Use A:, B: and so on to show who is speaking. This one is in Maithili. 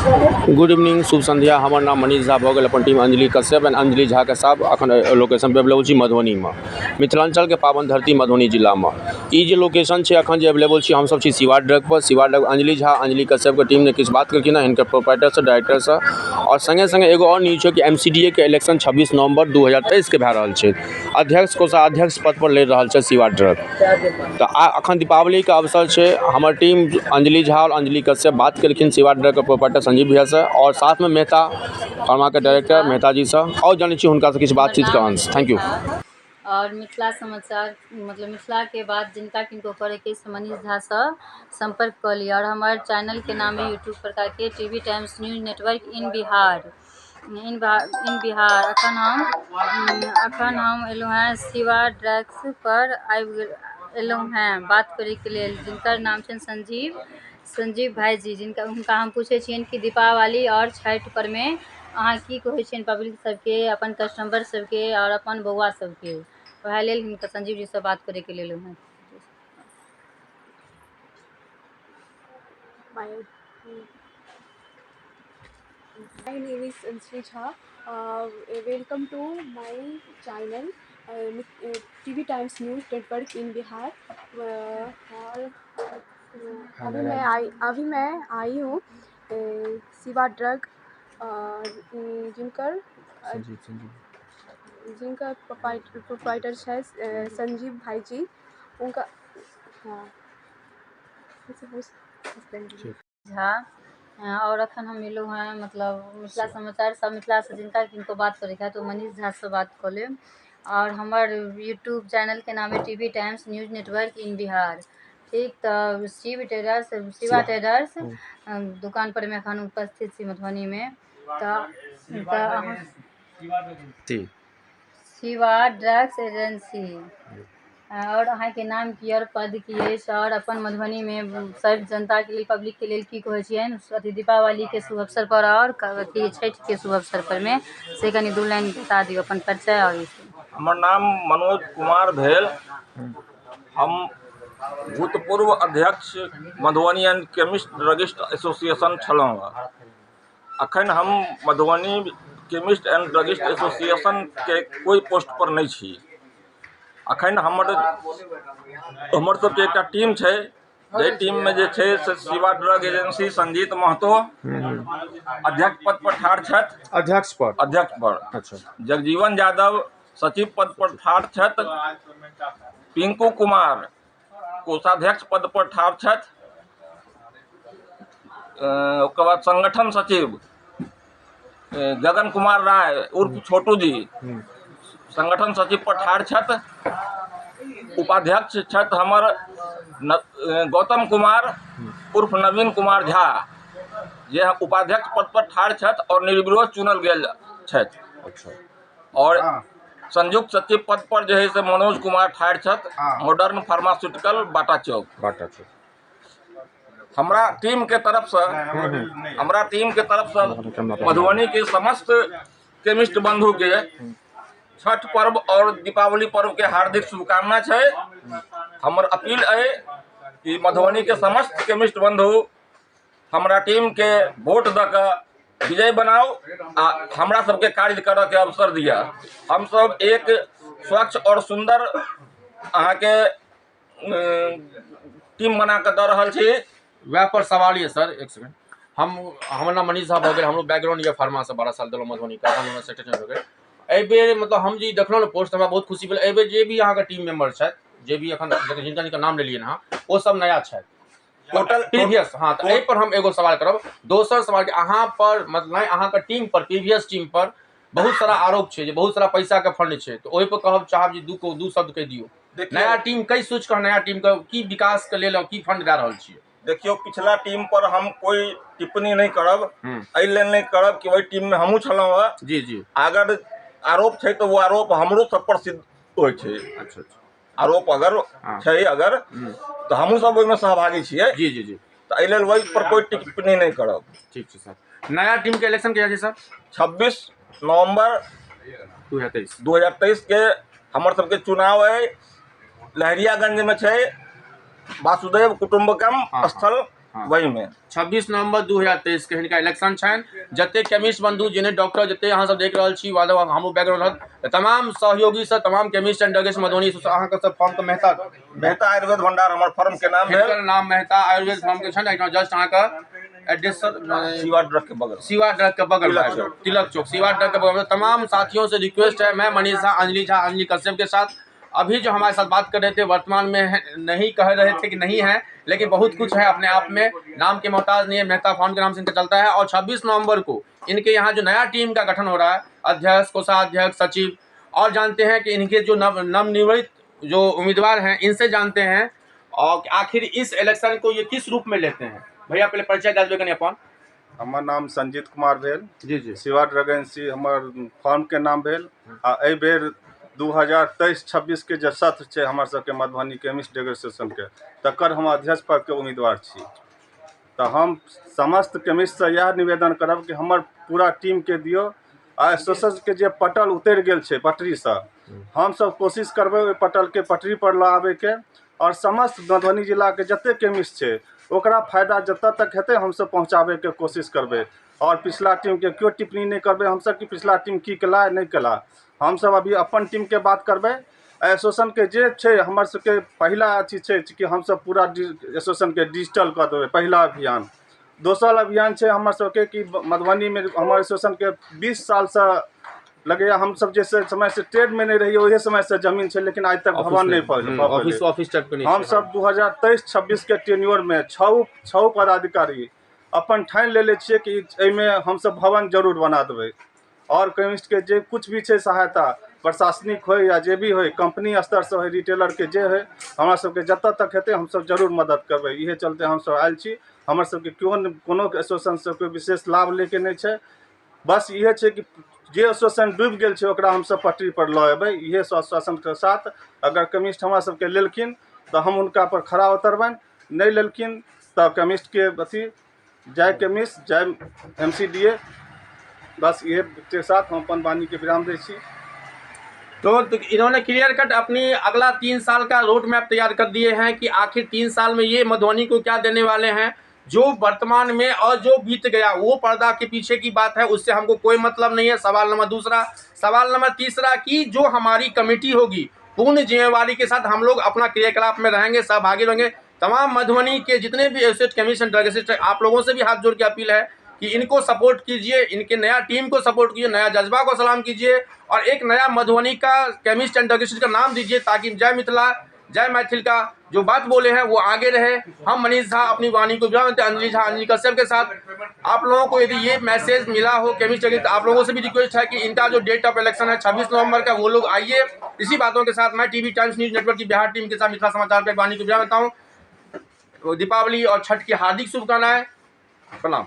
A: गुड इवनिंग, शुभ संध्या। हमर नाम मनीष झा भऽ गेल। अपन टीम अंजलि कश्यप एंड अंजलि झाके साथ अखन लोकेशन पे अवेलेबल छी मधुबनीमे, मिथिलाञ्चलके पावन धरती मधुबनी जिलामे। ई जे लोकेशन छै, अखन जे अवेलेबल छी हमसभ छी शिवा ड्रग पर। शिवा ड्रग अंजलि झा, अंजलि कश्यपके टीम ने किछु बात केलखिन हँ हिनकर प्रोप्राइटरसँ, डायरेक्टरसँ। आओर सङ्गे सङ्गे एगो आओर न्यूज छै कि MCDA के इलेक्शन 26 नवम्बर 2023 के भए रहल छै। अध्यक्ष, कोषाध्यक्ष पद पर लड़ि रहल छै शिवा ड्रग। तऽ अखन दीपावलीके अवसर छै। हमर टीम अंजलि झा आओर अंजलि कश्यप बात केलखिन शिवा ड्रगके प्रोप्राइटर संजीव भैयासँ आओर साथमे मेहता फार्माके डायरेक्टर मेहता जीसँ। आओर जानै छी हुनकासँ किछु
B: हमर
A: बातचीतके
B: नाम
A: अंश।
B: अंजलि
A: thank you.
B: Jha आओर मिथिला समाचार, मतलब मिथिलाके बात जिनका किनको करैके अछि, मनीष झासँ सम्पर्क कऽ लिअ। आओर हमर चैनलके नाम अइ YouTube परकाके T V Times news network in Bihar, in Bihar. अखन हम एलहुँ हेँ शिवा ड्रग्स पर, आबि गेल एलहुँ हेँ बात करैके लेल, जिनकर नाम छनि संजीव, संजीव भाइजी, जिनका हुनका हम पूछै छियनि कि दीपावली आओर छठि परमे अहाँ की कहै छियनि पब्लिक सबके, अपन कस्टमर सबके आओर अपन बौआ सबके। वएह लेल हिनकर संजीव जीसँ बात करैके लेल एलहुँ हेँ।
C: My my name is Anjali Jha. Welcome to my channel, TV Times News Network in Bihar. और अभी मैं आई हूँ शिवा ड्रग, जिनकर
A: संजीव, संजीव।
C: जिनका प्रोपाइटर छै संजीव भाईजी, उनका। हाँ,
A: ठीक।
B: झा आओर अखन हम एलहुँ हेँ, मतलब मिथिला समाचार सब मिथिलासँ जिनका किनको बात करैके हैत, ओ मनीष झासँ बात कऽ लेब। आओर हमर यूट्यूब चैनलके नाम अइ TV Times news network in Bihar. ठीक, तऽ शिव ट्रेडर्स, शिवा
A: शिवा
B: ट्रेडर्स दुकान पर मे एखन उपस्थित छी मधुबनीमे। तऽ अहाँ शिवा ड्रग्स एजेंसी। आओर अहाँके नाम की आओर पद की अछि आओर अपन मधुबनीमे सब जनताके लेल, पब्लिकके लेल की कहै छियनि अथी दीपावलीके शुभ अवसर पर आओर अथी छठिके शुभ अवसर परमे, से कनि दू लाइन बता दियौ, अपन परिचय आओर ई सब।
D: हमर नाम मनोज कुमार भेल। हम भूतपूर्व अध्यक्ष Madhubani and chemist druggist association छलहुँ। अखन हम मधुबनी केमिस्ट एंड ड्रगिस्ट एसोसिएशनके कोइ पोस्टपर नहि छी। अखन हमर हमर सबके एकटा टीम छै, जाहि टीममे जे छै से शिवा ड्रग एजेंसी संजीत महतो अध्यक्ष पद पर ठाढ़ छथि।
A: अध्यक्ष पर?
D: अध्यक्ष पर। जगजीवन यादव सचिव पद पर ठाढ़ छथि। पिंकू कुमार कोषाध्यक्ष पद पर ठाढ़ छथि। ओकर बाद संगठन सचिव गगन कुमार राय उर्फ छोटू जी संगठन सचिव पर ठाढ़ छथि। उपाध्यक्ष छथि हमर गौतम कुमार उर्फ नवीन कुमार झा, जे उपाध्यक्ष पद पर ठाढ़ छथि आओर निर्विरोध चुनल गेल छथि। आओर संयुक्त सचिव पद पर जे है से मनोज कुमार ठाढ़ छथि, मॉडर्न फार्मास्यूटिकल, बाटा चौक।
A: बाटा चौक।
D: हमरा टीम के तरफसँ मधुबनी के समस्त केमिस्ट बंधु के छठ पर्व और दीपावली पर्व के हार्दिक शुभकामना छै। हमर अपील अइ कि मधुबनी के समस्त केमिस्ट बंधु हमरा टीम के वोट दऽ कऽ विजय बनाउ आ हमरा सबके कार्य करऽ के अवसर दिअ। हमसब एक स्वच्छ और सुन्दर अहाँके टीम बना कऽ दऽ रहल छी।
A: वएह पर सवाल यऽ सर, एक सेकंड। हम हमर नाम मनीष झा भऽ गेल। हमरो बैकग्राउंड यऽ फार्मासँ। 12 साल देलहुँ मधुबनीके, अखन हमर सेक्रेटरी भऽ गेल। एहिबेर मतलब हम जे देखलहुँ ने पोस्ट, हमरा बहुत खुशी भेल। एहिबेर जे भी अहाँके टीम मेंबर छथि, जे भी एखन जिनका जिनका नाम लेलियनि अहाँ, ओ सब नया छथि।
D: टोटल।
A: प्रीवियस, हाँ, तऽ एहि पर हम एगो सवाल करब। दोसर सवाल कि अहाँ पर, मतलब नहि, अहाँके टीम पर, प्रीवियस टीम पर बहुत सारा आरोप छै जे बहुत सारा पैसा के फंड छै। तऽ ओहि पर कहब चाहब जे दू शब्द कहि दियौ। नया टीम कई सोच कऽ, नया टीम के की विकास के लेल की फंड दए रहल छियै?
D: देखियौ, पिछला टीम पर हम कोई टिप्पणी नहि करब। एहि लेल नहि करब कि ओहि टीम मे हमहूँ छलहुँ हँ।
A: जी जी
D: अगर आरोप छै तऽ ओ आरोप हमरो सब पर सिद्ध होइ छै।
A: अच्छा अच्छा
D: आरोप अगर छै अगर, तऽ हमहूँ सब ओहिमे सहभागी छियै।
A: जी जी जी
D: तऽ एहि लेल ओहि पर कोई टिप्पणी नहि करब।
A: ठीक छै सर। नया टीम के इलेक्शन कहिया छै सर?
D: 26 नवम्बर
A: 2023।
D: 2023 के हमर सबके चुनाव अइ। लहरियागंजमे छै, वासुदेव कुटुम्बकम स्थल। वहीमे।
A: 26 नवंबर 2023 के हिनका इलेक्शन छनि। जते केमिस्ट बंधु, जिन्हें डॉक्टर, जते अहाँ सब देख रहल छी, हमरो बैकग्राउंड रहत, तमाम सहयोगी से तमाम केमिस्ट एंड ड्रगिस्ट मधुबनी से अहाँके सब फॉर्म के मेहता
D: मेहता आयुर्वेद भंडार हमर फर्म के नाम भेल।
A: हिनकर नाम मेहता आयुर्वेद फॉर्म के छनि। एहिठाम जस्ट अहाँके एड्रेस
D: शिवा ड्रग के बगल,
A: शिवा ड्रग के बगल,
D: तिलक चौक।
A: तिलक चौक, शिवा ड्रग के बगल में। तमाम साथियों से रिक्वेस्ट है, मैं मनीष झा, अंजलि झा, अंजलि कश्यप के साथ अभी जो हमारे साथ बात कर रहे थे, वर्तमान में है, नहीं कह रहे थे कि नहीं है, लेकिन बहुत कुछ है अपने आप में, नाम के मोहताज नहीं है। मेहता फार्म के नाम से इनका चलता है और 26 नवंबर को इनके यहाँ जो नया टीम का गठन हो रहा है, अध्यक्ष, कोषाध्यक्ष, सचिव, और जानते हैं कि इनके जो नवनिर्वाचित जो उम्मीदवार हैं, इनसे जानते हैं और आखिर इस इलेक्शन को ये किस रूप में लेते हैं। भैया, पहले परिचय दे देबै कनि अपन।
E: हमर नाम संजीत कुमार भेल।
A: जी जी।
E: शिवा ड्रग एजेंसी हमर फर्मके नाम भेल आ एहि बेर 2023-26 के जे सत्र छै हमर सबके मधुबनी केमिस्ट ड्रग एसोसिएशनके, तकर हम अध्यक्ष पदके उम्मीदवार छी। तऽ हम समस्त केमिस्टसँ इएह निवेदन करब कि हमर पूरा टीमके दियौ आ एसोसिएशनके जे पटल उतरि गेल छै पटरीसँ, हमसब कोशिश करबै ओहि पटलके पटरी पर लऽ आबैके आओर समस्त मधुबनी जिलाके जते केमिस्ट छै ओकरा फायदा जतऽ तक हेतै हमसब पहुँचाबैके कोशिश करबै। आओर पिछला टीमके केओ टिप्पणी नहि करबै हमसब कि पिछला टीम की केला, नहि केला। हमसब अभी अपन टीमके बात करबै। एसोसिएशनके जे छै, हमर सबके पहिला अथी छै कि हमसब पूरा एसोसिएशनके डिजिटल कऽ देबै, पहिला अभियान। दोसर अभियान छै हमर सबके कि मधुबनीमे हमर एसोसिएशनके 20 सालसँ लगैया, हमसब जे समय से ट्रेडमे नहि रहियै, ओहे समयसँ जमीन छै, लेकिन आइ तक भवन नहि भऽ
A: ऑफिस ऑफिस टाइप के नहि छै।
E: हमसब 2023-26 के टेन्योरमे छओ छओ पदाधिकारी अपन ठानि लेले छियै कि एहिमे हमसब भवन जरूर बना देबै। आओर केमिस्टके जे कुछ भी छै सहायता, प्रशासनिक होइ या जे भी होइ, कंपनी स्तरसँ होइ, रिटेलरके जे होइ, हमरा सबके जतऽ तक हेतै हमसब जरूर मदद करबै। इहे चलते हमसब आयल छी। हमर सबके केओ कोनो एसोसिएशनसँ कोइ विशेष लाभ लैके नहि छै। बस इहे छै कि जे एसोसिएशन डूबि गेल छै, ओकरा हमसब पटरी पर लऽ एबै, इहे आश्वासनके साथ। अगर केमिस्ट हमरा सबके लेलखिन तऽ हम हुनका पर खरा उतरबनि, नहि लेलखिन तऽ केमिस्टके अथी। जय केमिस्ट, जय एमसीडीए। बस इहे के साथ हम अपन वाणीके विराम दै छी।
A: तो इन्होंने क्लियर कट अपनी अगला 3 साल का रोड मैप तैयार कर दिए हैं कि आखिर 3 साल में ये मधुबनी को क्या देने वाले हैं। जो वर्तमान में और जो बीत गया, वो पर्दा के पीछे की बात है, उससे हमको कोई मतलब नहीं है। सवाल नंबर दूसरा। सवाल नंबर तीसरा कि जो हमारी कमेटी होगी, पूर्ण जिम्मेवारी के साथ हम लोग अपना क्रियाकलाप में रहेंगे, सहभागी रहेंगे। तमाम मधुबनी के जितने भी एसेट केमिस्ट एंड ड्रगिस्ट, आप लोगों से भी हाथ जोड़ के अपील है कि इनको सपोर्ट कीजिए, इनके नया टीम को सपोर्ट कीजिए, नया जज्बा को सलाम कीजिए और एक नया मधुबनी का केमिस्ट एंड ड्रगिस्ट का नाम दीजिए, ताकि जय मिथिला, जय मैथिल का जो बात बोले हैं, वो आगे रहे। हम मनीष झा अपनी वाणी को विराम देते हैं, अंजलि झा, अंजलि कश्यप के साथ। आप लोगों को यदि ये मैसेज मिला हो केमिस्ट, तो आप लोगों से भी रिक्वेस्ट है कि इनका जो डेट ऑफ इलेक्शन है 26 नवंबर का, वो लोग आइए। इसी बातों के साथ मैं टीवी टाइम्स न्यूज नेटवर्क की बिहार टीम के साथ मिथिला समाचार पर वाणी को विराम देता हूँ। दीपावली और छठ की हार्दिक शुभकामनाएं। प्रणाम।